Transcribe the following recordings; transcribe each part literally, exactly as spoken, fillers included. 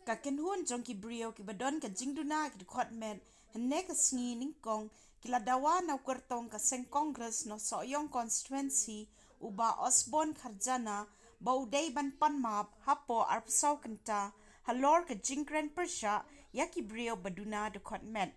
Ka kynhun jong ki briew kiba don ka jingduna ki dkhot met hynne ka sngi nyngkong ki la dawa na u kyrtong ka seng Congress na Sohiong constituency, u Bah Osborne Kharjana, ba u dei ban pan map hapoh arphew saw kynta halor ka jingkren pyrshah ïa ki briew ba duna dkhot met.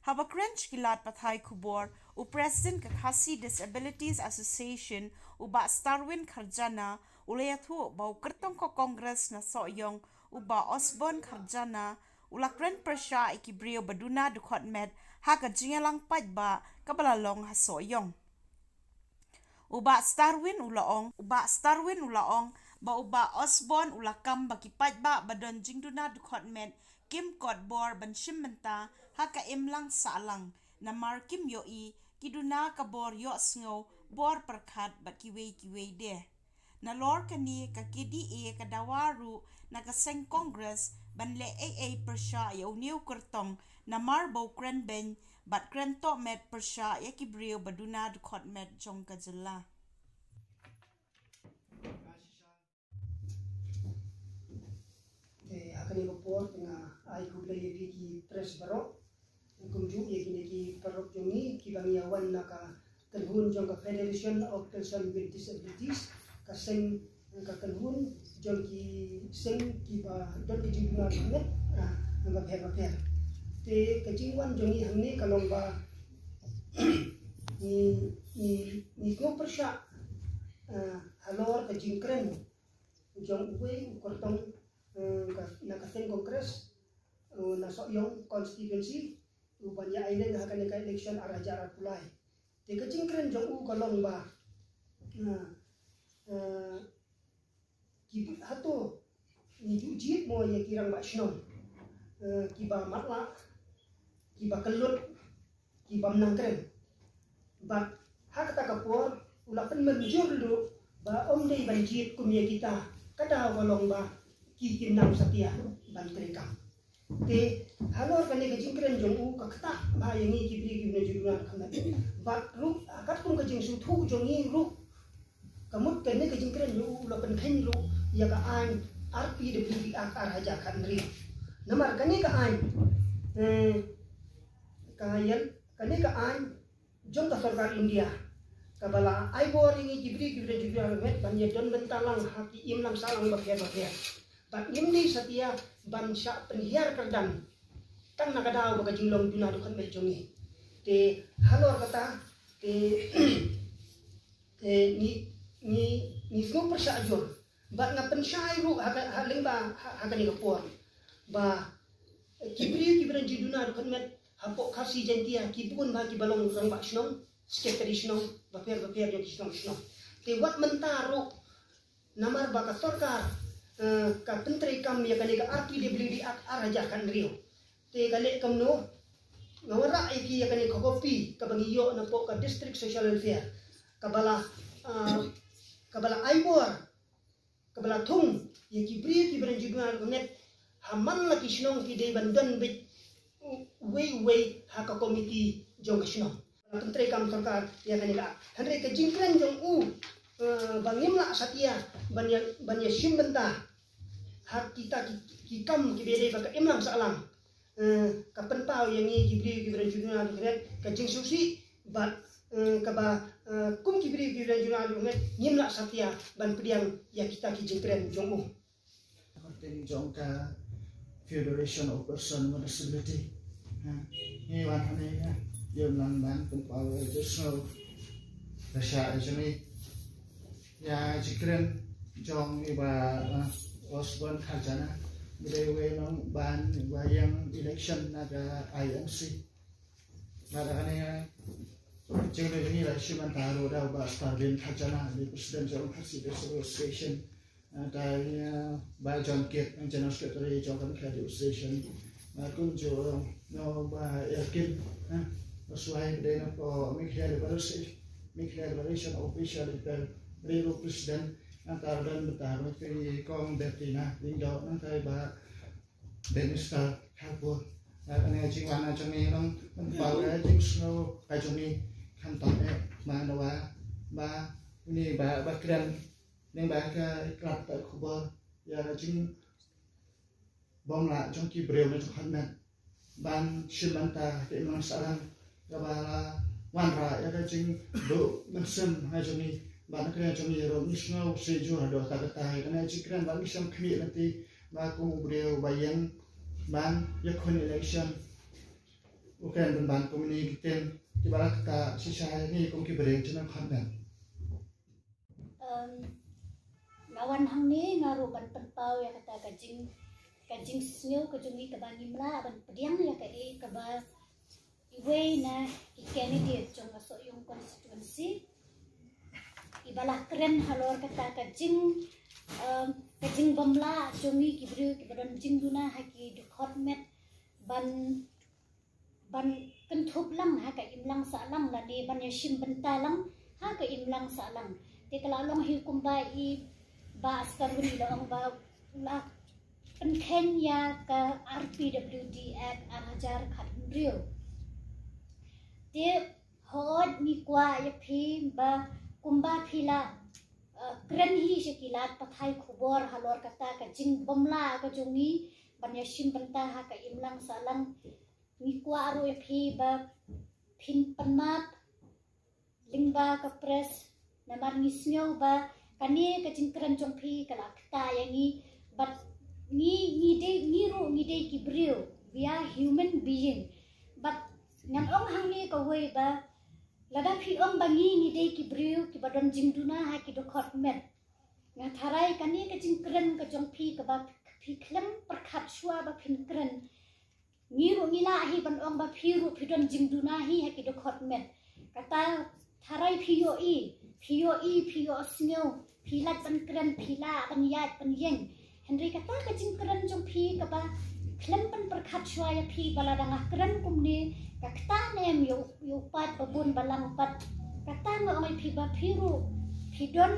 Haba kren sha ki lad pathai khubor, u President ka Khasi Disabilities Association, u Bah Starwin Kharjana, u la ïathuh ba u kyrtong ka Congress na Sohiong, u Bah Osborne Kharjana, u la kren pyrshah ïa ki briew ba duna dkhot met ha ka jingïalang paidbah kaba la long ha Sohiong. U Bah Starwin u la ong, u Bah Starwin u la ong ba u Bah Osborne u la kam ba ki paidbah ba don jingduna dkhot met kim kot bor ban shim bynta ha ka imlang sahlang, namar kim ïohi ki duna ka bor ïohsngew, bor pyrkhat bad kiwei kiwei de. Nalor kane, ka K D A ka dawa ruh na ka seng Congress ban leh ei ei pyrshah ïa une u kyrtong, namar ba u kren beiñ bad kren tohmet pyrshah ïa ki briew ba duna dkhot met jong ka jylla. Te ha kane ka por te nga ai khublei ïa phi ki press baroh, kumjuh ïa kine ki paralok jong ngi kiba ngi ïa wan na ka kynhun jong ka Federation of Persons with Disabilities, ka seng, ka kynhun jong ki seng kiba don ka jingduna dkhot met, ah, bapher bapher. Te ka jingwan jong ngi hangne ka long ba ngi, ngi, ngi sngewpyrshah, ah, halor ka jingkren jong uwei u kyrtong, eh, ka, na ka seng Congress, eh, na Sohiong constituency, u ban ïa aileng ha kane ka election ar hajar arphew lai. Te ka jingkren jong u ka long ba, eh, eh, ki bit hato ngi ju jied mo ïa ki rangbah shnong, eh, kiba matlah, kiba kyllut, ki bym nang kren. Bad ha kata ka por u la pynmynjur ruh ba ym dei ban jied kum ïa kita, ka daw ka long ba ki kim nang satia ban treikam. Te halor kane ka jingkren jong u ka ktah bha ïa ngi ki briew kiba na jingduna dkhot met. Bad ruh katkum ka jingsngewthuh jong ngi ruh, ka mut kane ka jingkren jong u la pynkheiñ ruh ïa ka aiñ R P W D Act ar hajar khathynriew. Namar kane ka aiñ, eh, ka ïa, kane ka aiñ jong ka sorkar India kaba la ai bor ïa ngi ki briew kiba na jingduna dkhot met ban ïa don bynta lang ha ki imlang sahlang bapher bapher. Bad ngim dei satia ban shah pynhiar kyrdan tang na ka daw ba ka jinglong duna dkhot met jong ngi. Te halor kata te, te ngi, ngi, ngi sngewpyrshah jur. Bad nga pynshai ruh ha ka, ha lyngba, ha, ha kane ka por ba ki briew kiba na jingduna dkhot met hapoh Khasi Jaintia ki bun bha kiba long rangbah shnong, secretary shnong, bapher bapher jong ki shnong shnong. Te wat mynta ruh namar ba ka sorkar, eh, ka pyntreikam ïa kane ka R P W D Act ar hajar khathynriew. Te ka leh kumno, nga wanrah ïa phi ïa kane ka kopi kaba ngi ïoh napoh ka District Social Welfare, kaba la, ah, kaba la ai bor, kaba la thung ïa ki briew kiba na jingduna dkhot met ha man la ki shnong ki dei ban don beit u-, uwei uwei ha ka komiti jong ka shnong. Ka pyntreikam sorkar ïa kane ka. Hynrei ka jingkren jong u, eh, ba ngim lah satia ban ïa, ban ïa shim bynta ha kita ki, ki kam kiba dei ba ka imlang sahlang. Eh, ka pynpaw ïa ngi ki briew kiba na jingduna dkhot met ka jingsngewsih bad, eh, kaba, eh, kum ki briew kiba na jingduna dkhot met ngim lah satia ban pdiang ïa kita ki jingkren jong u. Hapdeng jong ka Federation of Person with Disability, ha, ngi wan hangne, ha, ïa nang ban pynpaw ïa ka jingsngewpyrshah jong ngi ïa jingkren jong i Bah, uh, Osborne Kharjana, ba dei uwei u nongban ba ïeng election na ka I M C. Bad ha kane ka jinglong jong ngi la ïashim bynta ruh da u Bah Starwin Kharjana, u dei u President jong ka Khasi Disabled Association. Uh, da i, uh, Bah John Kit, General Secretary jong ka Meghalaya Association. Bad kumjuh, uh, u Bah Erkin, uh, Baswai, ba dei napoh Meghalaya Liberation, Meghalaya Liberation Official, i Bah, ba dei ruh President. Nangta ruh don bynta ruh i Kong Bertina Lyngdoh, nangta i Bah Bannister Kharpur. Bad kane ka jingwan jong ngi long pynpaw ïa ka jingsngew ka jong ngi, khamtam eh ba nga dawa ba une ba, ba kren lyngba ka kyrpad khubor ïa ka jing bym lah jong ki briew na dkhot met ban shim bynta ha ka imlang sahlang kaba la wanrah ïa ka jingduh mynsiem ha jong ngi. Bad na ka liang jong ngi ruh ngi sngew sih jur haduh katta katta ïa kane ka jingkren bad ngi sngewkhmih lynti ba kum u briew ba ïeng ban ïakhun election u kren pynban kum kine ki ktien kiba la ktah shisha ïa ngi kum ki briew jong na dkhot met. Um, nga wan hangne nga ruh ban pynpaw ïa kata ka jing ka jingsngew ka jong ngi kaba ngim lah ban pdiang ïa kaei kaba iwei na i candidate jong ka Sohiong constituency iba la kren halor kata ka jing um, ka jingbymlah jong ngi ki briew kiba don jingduna ha ki dkhot met ban ban kynthup lang ha ka imlang sahlang lane ban ïashim bynta lang ha ka imlang sahlang. Te ka la long hi kumba i Bah Askarwin i la ong ba la pynkheiñ ïa ka R P W D Act ar hajar khathynriew. Te hooid ngi kwah ïa phi ba kumba phi la uh, kren hi sha ki lad pathai khubor halor kata ka jingbymlah ka jong ngi ban ïashim bynta ha ka imlang sahlang. Ngi kwah ruh ïa phi ba phin pan map lyngba ka press namar ngi sngew ba kane ka jingkren jong phi ka la ktah ïa ngi bad ngi ngi dei ngi ruh ngi dei ki briew, we are human being. Bad ngan ong hangne kawei ba lada phi ong ba ngi ngi dei ki briew kiba don jingduna ha ki dkhot met. Nga tharai kane ka jingkren ka jong phi kaba phi khlem pyrkhat shuwa ba phin kren. Ngi ruh ngi lah hi ban ong ba phi ruh phi don jingduna hi ha ki dkhot met. Kata tharai phi ïohi, phi ïohi, phi ïohsngew, phi lah ban kren, phi lah ban ïaid ban ïeng. Hynrei kata ka jingkren jong phi kaba khlem pynpyrkhat shuwa ïa phi ba lada nga kren kumne ka ktah ne em ïa u paid ba bun ba lang pat. Kata nga ong ïa phi ba phi ruh phi don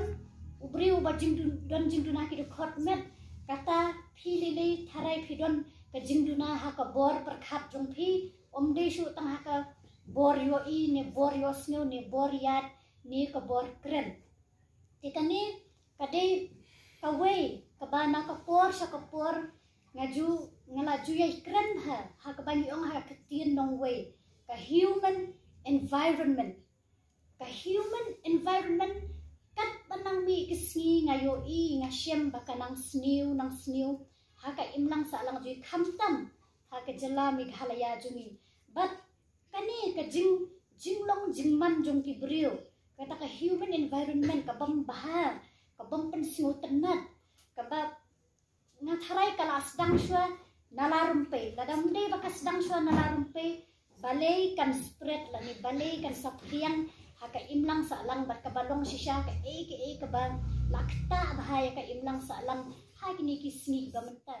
u briew ba jingduna, don jingduna ki dkhot met. Kata phi lei lei tharai phi don ka jingduna ha ka bor pyrkhat jong phi, ym dei shuh tang ha ka bor ïohi ne bor ïohsngew ne bor ïaid ne ka bor kren. Te kane ka dei kawei kaba na ka por sha ka por nga ju nga la ju ïai kren ha ha kaba ngi ong ha ka ktien nongwei ka human environment. Ka human environment katba nang mih ka sngi nga ïohi nga shem ba ka nang sniew nang sniew ha ka imlang sahlang jong ngi khamtam ha ka jylla Meghalaya jong ngi. Bad kane ka jing jinglong jingman jong ki briew kata ka human environment ka bym bha ka bym pynsngewtynnat kaba nga tharai ka la sdang shuwa na la Rumpei. Lada ym dei ba ka sdang shuwa na la Rumpei balei kan spread lane balei kan saphriang ha ka imlang sahlang bad kaba long shisha kaei kaei kaba la ktah bha ïa ka imlang sahlang ha kine ki sngi ba mynta.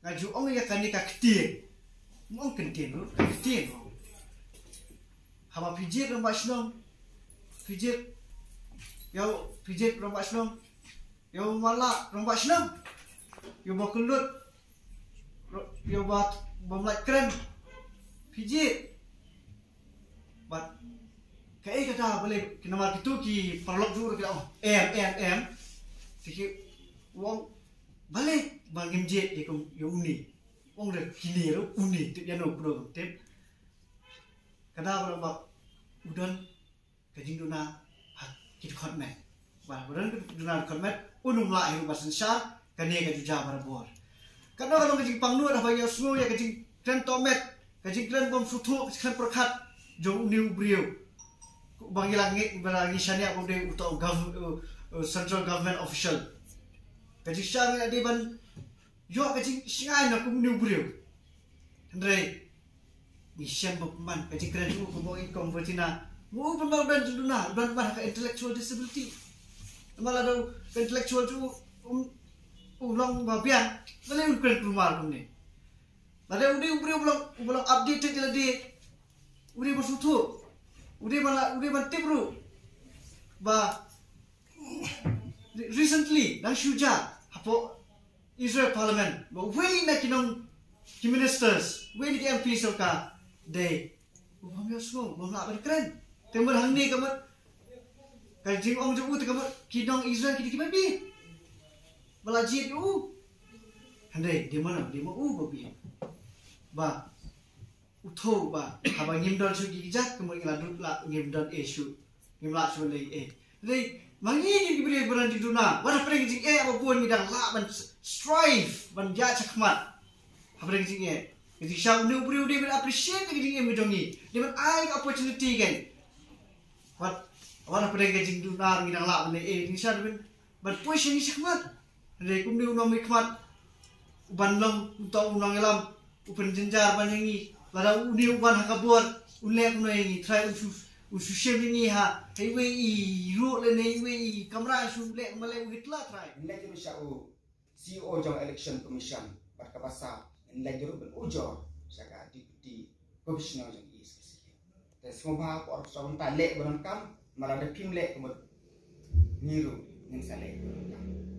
Nga ju ong ïa kane ka ktien. Ym ong ktien ruh, ka ktien. Haba phi jied rangbah shnong, phi jied, ïa phi jied rangbah shnong, ïa u mala rangbah shnong, ïa u ba kyllut, ïa u ba bym lait kren, phi jied. Bad kaei kata balei ki namar kito ki paralok jong u ruh ki la ong em em em. Te ki ong balei ba ngim jied ïa kum ïa une. Ong re kine ruh une tip ïa no kdo tip. Kata ba ba u don ka jingduna ha ki dkhot met. Ba u don ka jingduna dkhot met un ym lah ïa u ba synshar kane ka ju jia barabor. Katno ka long ka jingpangnud haba ïohsngew ïa ka jingkren tohmet, ka jingkren bym sngewthuh, ka jingkren pyrkhat jong une u briew. Ba ngi la ngi ba la ngi shaniah ba u dei uto u gov u central government official. Ka jingshisha ngi la dei ban ïoh ka jingsngewsih na kum une u briew. Hynrei ngi shem ba pynban ka jingkren jong u kumba u ong i Kong Bertina. Mo u pynban u don jingduna, u don pynban ha ka intellectual disability. Namar lada u ka intellectual jong u um u long ba biang, balei un kren kulmar kumne. Lada u dei u briew u ba long u ba long updated ïa lade, u dei ba sngewthuh, u dei ba la u dei ban tip ruh ba recently dang shu jia hapoh Israel Parliament ba uwei na ki nong ki ministers, uwei na ki M P sorkar dei u bym ïohsngew, bym lah ban kren. Te mut hangne ka mut ka jingong jong u te ka mut ki nong Israel ki dei ki ban bieit ba la jied ïa u. Hynrei dei ma u, dei ma u ba bym, ba u thoh ba haba ngim don shuh ki kjat, kumno ngi la dut lah, ngim don eh shuh, ngim lah shuh lei eh. Hynrei ma ngi ki briew ba don jingduna, wat hapdeng ka jingeh ba bun ngi dang lah ban strive, ban ïaid shakhmat. Hapdeng ka jingeh, ka jingshisha une u briew u dei ban appreciate ka jingim ka jong ngi, dei ban ai ka opportunity kan. Wat, wat hapdeng ka jingduna ngi dang lah ban leh eh, ka jingshisha dei ban, ban push ngi shakhmat. Hynrei kumne u nongmihkhmat u ban long, uta u nongïalam u pynjynjar ban ïa ngi. Lada une u wan ha ka bor, un leh kumno ïa ngi, Trai, un shu, un shu shim ïa ngi ha, ha iwei i ruh lane iwei i kamra, shu leh kumba leh u Hitler, Trai. Ngin leit ruh sha u C E O jong Election Commission bad kaba sah, ngin leit ruh ban ujor sha ka Deputy Commissioner jong East Khasi Hills. Te sngewbha por sha uta leh ba donkam, ma lada phim leh kumta ngi ruh ngin sa leh ba donkam.